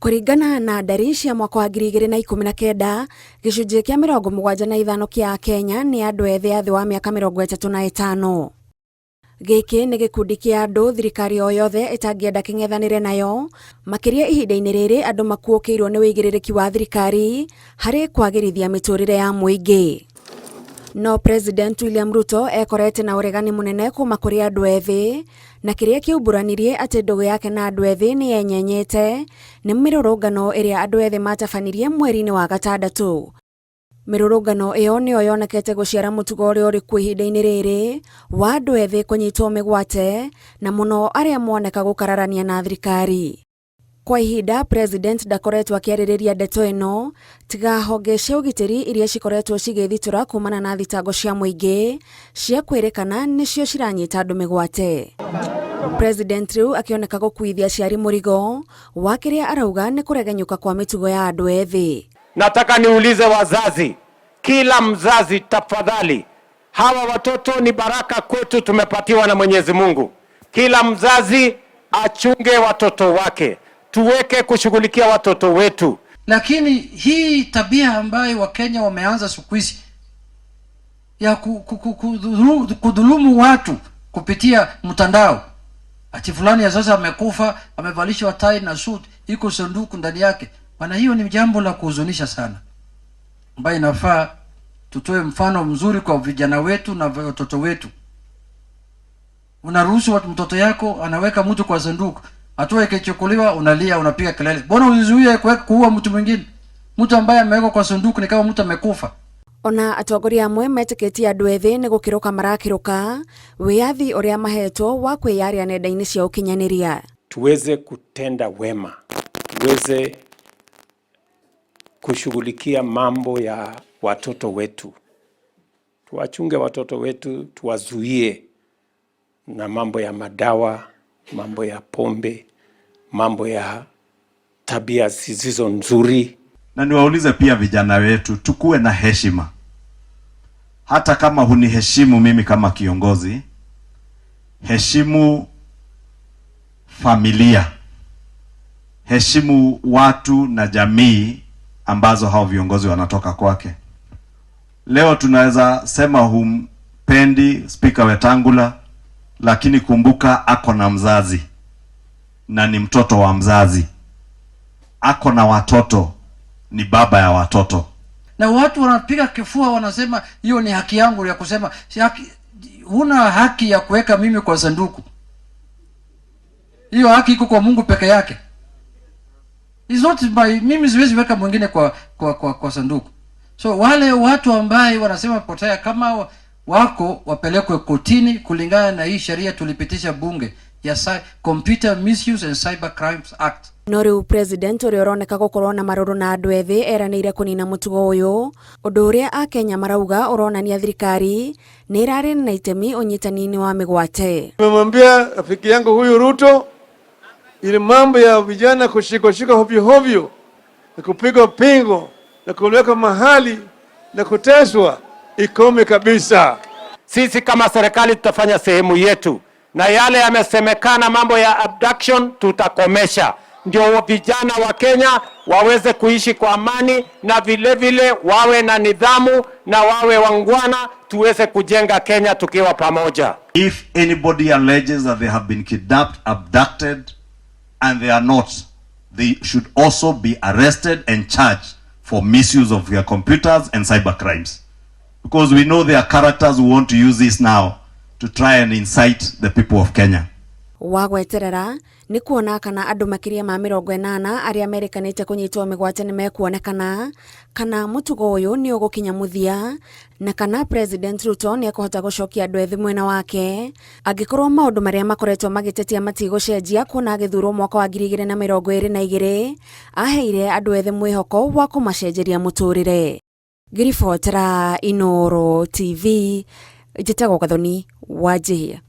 Kũringana na ndari cia mwaka wa 2019, gĩcunjĩ kĩa 75 kĩa Akenya nĩ andũ ethĩ a thĩ wa mĩaka 35. Gĩkĩ nĩ gĩkundi kĩa andũ thirikari o yothe ĩtangĩenda kĩng'ethanĩre nayo, makĩria ihinda-inĩ rĩrĩ andũ makuũkĩirwo nĩ ũigĩrĩrĩki wa thirikari harĩ kwagĩrithia mĩtũrĩre ya mũingĩ. No President William Ruto ekorete na ũregani mũnene kuma kũrĩ andũ ethĩ, na kĩrĩa kĩaumbũranirie atĩ ndũgũ yake na andũ ethĩ nĩ yenyenyete nĩ mĩrũrũngano ĩrĩa andũ ethĩ matabanirie mweri-inĩ wa gatandatũ. Mĩrũrũngano ĩyo nĩyo yonekete gũciara mũtugo ũrĩa ũrĩ kuo ihinda-inĩ rĩrĩ wa andũ ethĩ kũnyitwo mĩgwate na mũno arĩa moneka gũkararania na thirikari. Kwa ihinda President ndakoretwo akĩarĩrĩria ndeto ĩno tiga honge cia ũgitĩri iria cikoretwo cigĩthitura kumana na thitango cia mũingĩ cia kwĩrĩkana nĩcio ciranyita andũ mĩgwate. President rĩu akĩoneka gũkuithia aciari mũrigo wa kĩrĩa arauga nĩ kũregenyũka kwa mĩtugo ya andũ ethĩ. Nataka niulize wazazi, kila mzazi tafadhali, hawa watoto ni baraka kwetu, tumepatiwa na Mwenyezi Mungu. Kila mzazi achunge watoto wake, tuweke kushughulikia watoto wetu. Lakini hii tabia ambayo Wakenya wameanza siku hizi ya kudhulumu watu kupitia mtandao, ati fulani ya sasa amekufa, amevalishwa tai na suit, iko sanduku ndani yake. Bwana, hiyo ni jambo la kuhuzunisha sana, ambayo inafaa tutoe mfano mzuri kwa vijana wetu na watoto wetu. Unaruhusu mtoto yako anaweka mtu kwa sanduku, hatua ikichukuliwa unalia, unapiga kelele. Mbona uzizuie kuua mtu mwingine? Mtu ambaye amewekwa kwa sanduku ni kama mtu amekufa. Ona atongoria amwe metĩkĩtie andũ ethĩ nĩ gũkĩrũka marakĩrũka wĩyathi ũrĩa mahetwo wa kwĩyaria nenda-inĩ cia ũkinyanĩria. Tuweze kutenda wema, tuweze kushughulikia mambo ya watoto wetu, tuwachunge watoto wetu, tuwazuie na mambo ya madawa, mambo ya pombe, mambo ya tabia zisizo nzuri. Na niwaulize pia vijana wetu, tukuwe na heshima. Hata kama huniheshimu mimi kama kiongozi, heshimu familia, heshimu watu na jamii ambazo hao viongozi wanatoka kwake. Leo tunaweza sema humpendi Spika Wetangula, lakini kumbuka ako na mzazi na ni mtoto wa mzazi, ako na watoto, ni baba ya watoto. Na watu wanapiga kifua wanasema hiyo ni haki yangu ya kusema. Si haki, huna haki ya kuweka mimi kwa sanduku. Hiyo haki iko kwa Mungu peke yake. It's not by, mimi siwezi weka mwingine kwa sanduku. So wale watu ambaye wanasema potea, kama wako wapelekwe kotini kulingana na hii sheria tulipitisha bunge ya Computer Misuse and Cyber Crimes Act. No rĩu President ũrĩa ũroneka gũkorwo na marũrũ na andũ ethĩ eranĩire kũnina mũtugo ũyũ, ũndũ ũrĩa Akenya marauga ũronania thirikari nĩ ĩrarĩ na itemi ũnyitani-inĩ wa mĩgwate. Nimemwambia rafiki yangu huyu Ruto, ili mambo ya vijana kushikwa hovyo hovyo na kupigwa pingo na kuwekwa mahali na kuteswa ikome kabisa. Sisi kama serikali tutafanya sehemu yetu, na yale yamesemekana mambo ya abduction tutakomesha, ndio vijana wa Kenya waweze kuishi kwa amani na vile vile wawe na nidhamu na wawe wangwana, tuweze kujenga Kenya tukiwa pamoja. If anybody alleges that they have been kidnapped, abducted, and they are not, they should also be arrested and charged for misuse of their computers and cyber crimes. Because we know there are characters who want to use this now to try and incite the people of Kenya. Wa gweterera nĩ kuona kana andũ makĩria ma 80 arĩa merĩkanĩte kũnyitwo mĩgwate nĩ mekuonekana, kana mũtugo ũyũ nĩ ũgũkinya mũthia, na kana President Ruto nĩ ekũhota gũcokia andũ ethĩ mwena wake angĩkorwo maũndũ marĩa makoretwo magĩtetia matigũcenjia, kuona agĩthurwo mwaka wa 2022 aheire andũ ethĩ mwĩhoko wa kũmacenjeria mũtũrĩre. Ngĩribotera Inooro TV, njĩtagwo Gathoni Wanjihia.